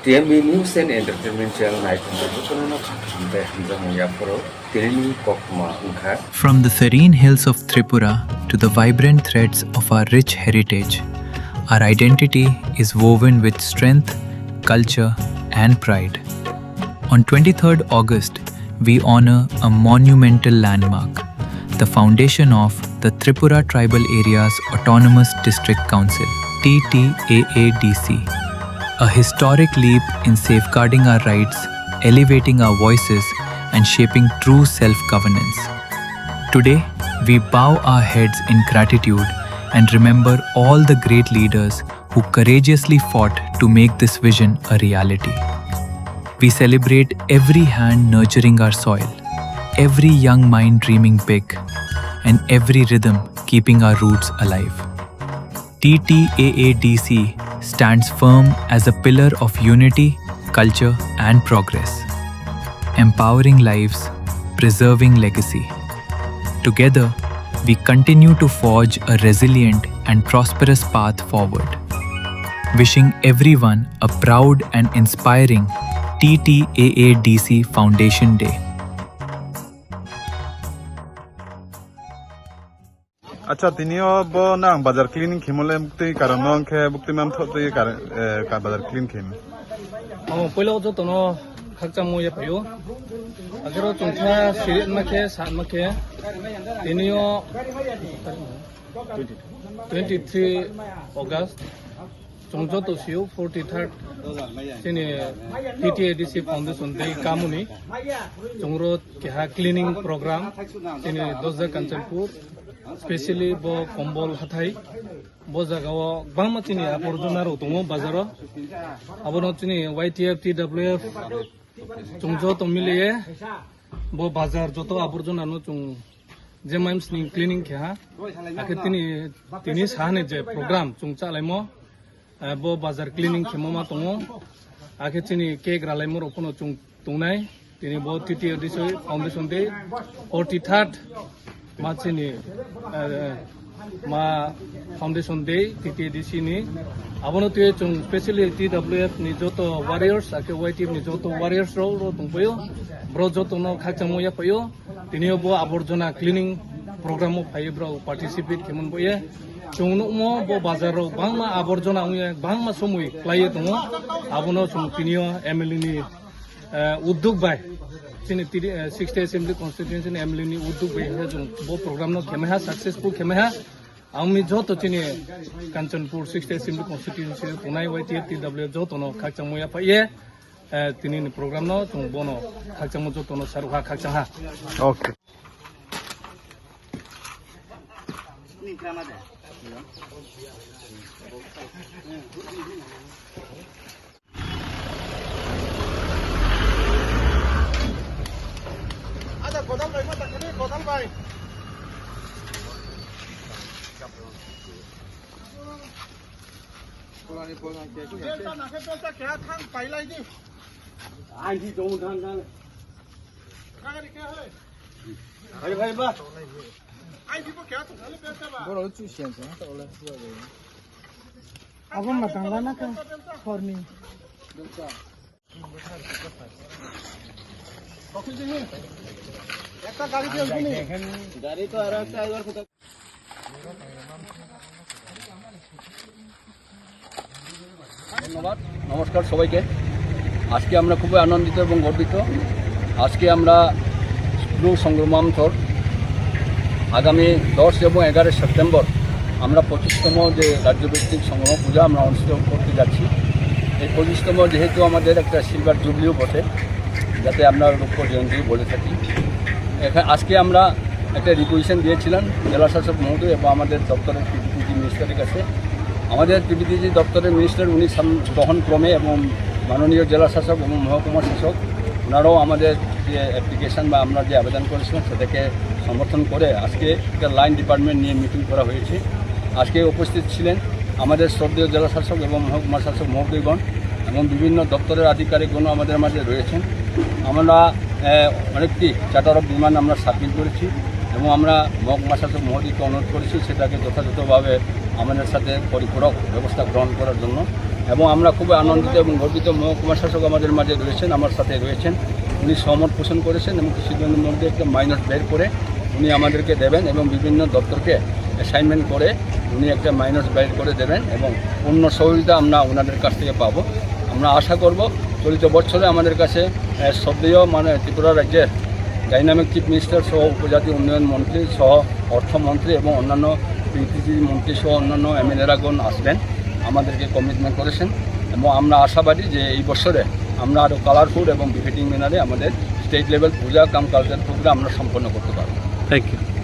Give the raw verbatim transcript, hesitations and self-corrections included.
T M B News and Entertainment Channel naikhwngno jotono kha hambai hamjakmung yapharo tinini koktwma wngkha. From the serene hills of Tripura to the vibrant threads of our rich heritage, our identity is woven with strength, culture, and pride. On twenty-third August, we honor a monumental landmark, the foundation of the Tripura Tribal Areas Autonomous District Council, T T A A D C, a historic leap in safeguarding our rights, elevating our voices, and shaping true self governance. Today, we bow our heads in gratitude and remember all the great leaders who courageously fought to make this vision a reality. We celebrate every hand nurturing our soil, every young mind dreaming big, and every rhythm keeping our roots alive. T T A A D C stands firm as a pillar of unity, culture, and progress, empowering lives, preserving legacy. Together, we continue to forge a resilient and prosperous path forward. Wishing everyone a proud and inspiring T T A A D C Foundation Day. Acha, tini o bo nang bazar cleaning khimole bukti karon no khe bukti mam thok twi karon, eh, ka bazar clean khim. Oh, poila o jotono khakchangmo ya payo. Agaro chungkha sirit ma khe, sat ma khe. Tini o twenty-three August. Chwng joto sio forty-third chini T T A D C Foundation Day kamuni chwngro keha cleaning program chini Dosda Kanchanpur, specially bo Kombol hathai, bo jagao bangma chini aborjona rok tongo bazaro, abono chini Y T F, T W F chwng joto miliye bo bazar joto aborjona no chwng je maimsning cleaning khe ha, akhe tini, tini sahani je program chwng chalaimo, eh, bo bazar cleaning khemo ma tongo, akhe chini cake ralaimo rok phano chwng tongnai, tini bo T T A D C Foundation Day forty-third ma chini, eh, ma Foundation Day T T A D C ni. Abono twi chwng specially T W F ni joto warriors, akhe Y T F ni joto warriors rok, rok tongpaio, bro joto no khakchangmo ya paio. Tini o bo aborjona cleaning program o phai bro participate khe mon bo ye. Chwng nukmo bo bazar rok bangma aborjona wngya, bangma somoi klaiye tongo. Abono chwng tini o M L A ni, eh, udduk bai chini tiri, eh, sixth Assembly Constituency ni M L A ni udduk bai khe chwng bo program no khemai ha, successful khemai ha. Ang mi joto chini Kanchanpur sixth Assembly Constituency tongnai Y T F T W joto no khakchangmo ya phai ye. Eh, tini ni program no chwng bono khakchangma joto no saruha khakchang ha. Okay. Ada kodal bai ma takani kodal bai. Belta na khe belta keha thang pailai di. Ang di dong dang dang. Kagari khe hai. Hai, hai, ba. Ai di bo keha thang thale belta ba. Boro chu sian sa ta ole. Abo ma tang la na ka khorni. Belta. একটা গাড়ি দিয়ে আসবো নি? গাড়ি তো আর একটা একবার কোথাও। ধন্যবাদ, নমস্কার সবাইকে। আজকে আমরা খুবই আনন্দিত এবং গর্বিত। আজকে আমরা ব্লু সংগ্রাম মঞ্চর আগামী দশ এবং এগারোই সেপ্টেম্বর আমরা পঁচিশতম যে রাজ্যভিত্তিক সংগ্রাম পূজা আমরা অনুষ্ঠিত করতে যাচ্ছি। এই পঁচিশতম যেহেতু আমাদের একটা সিলভার জুবলিও বটে, যাতে আমরা রৌপ্য জয়ন্তী বলে থাকি। এখা-, আজকে আমরা একটা রিকুয়েশন দিয়েছিলাম জেলা শাসক মহোদয় এবং আমাদের দপ্তরের পিপিটিজি মিনিস্টারের কাছে। আমাদের পিপিটিজি দপ্তরের মিনিস্টার উনি সাম-, গ্রহণ ক্রমে এবং মাননীয় জেলা শাসক এবং মহকুমা শাসক ওনারাও আমাদের যে অ্যাপ্লিকেশন বা আমরা যে আবেদন করেছিলাম সেটাকে সমর্থন করে আজকে একটা লাইন ডিপার্টমেন্ট নিয়ে মিটিং করা হয়েছে। আজকে উপস্থিত ছিলেন আমাদের শ্রদ্ধেয় জেলা শাসক এবং মহকুমা শাসক মহোদয়গণ এবং বিভিন্ন দপ্তরের আধিকারিকগণও আমাদের মাঝে রয়েছেন। আমরা, আহ, অনেকটি চার্টার অফ ডিমান্ড আমরা সাবমিট করেছি এবং আমরা মহকুমা শাসক মহোদয়কে অনুরোধ করেছি সেটাকে যথাযথভাবে আমাদের সাথে পরিপূরক ব্যবস্থা গ্রহণ করার জন্য। এবং আমরা খুবই আনন্দিত এবং গর্বিত, মহকুমা শাসক আমাদের মাঝে রয়েছেন, আমার সাথে রয়েছেন। উনি সহমত পোষণ করেছেন এবং কিছুদিনের মধ্যে একটা মাইনস বের করে উনি আমাদেরকে দেবেন এবং বিভিন্ন দপ্তরকে অ্যাসাইনমেন্ট করে উনি একটা মাইনস বের করে দেবেন এবং পূর্ণ সহযোগিতা আমরা ওনাদের কাছ থেকে পাবো। আমরা আশা করব চলিত বছরে আমাদের কাছে, আহ, শ্রদ্ধেয় মানে ত্রিপুরা রাজ্যের ডাইনামিক চিফ মিনিস্টার সহ উপজাতি উন্নয়ন মন্ত্রী সহ অর্থমন্ত্রী এবং অন্যান্য পিটিসি মন্ত্রী সহ অন্যান্য এমএলএরাগণ আসবেন, আমাদেরকে কমিটমেন্ট করেছেন। এবং আমরা আশাবাদী যে এই বছরে আমরা আরও কালারফুল এবং বিফিটিং ম্যানারে আমাদের state level puja cum culture programme আমরা সম্পন্ন করতে পারব। Thank you.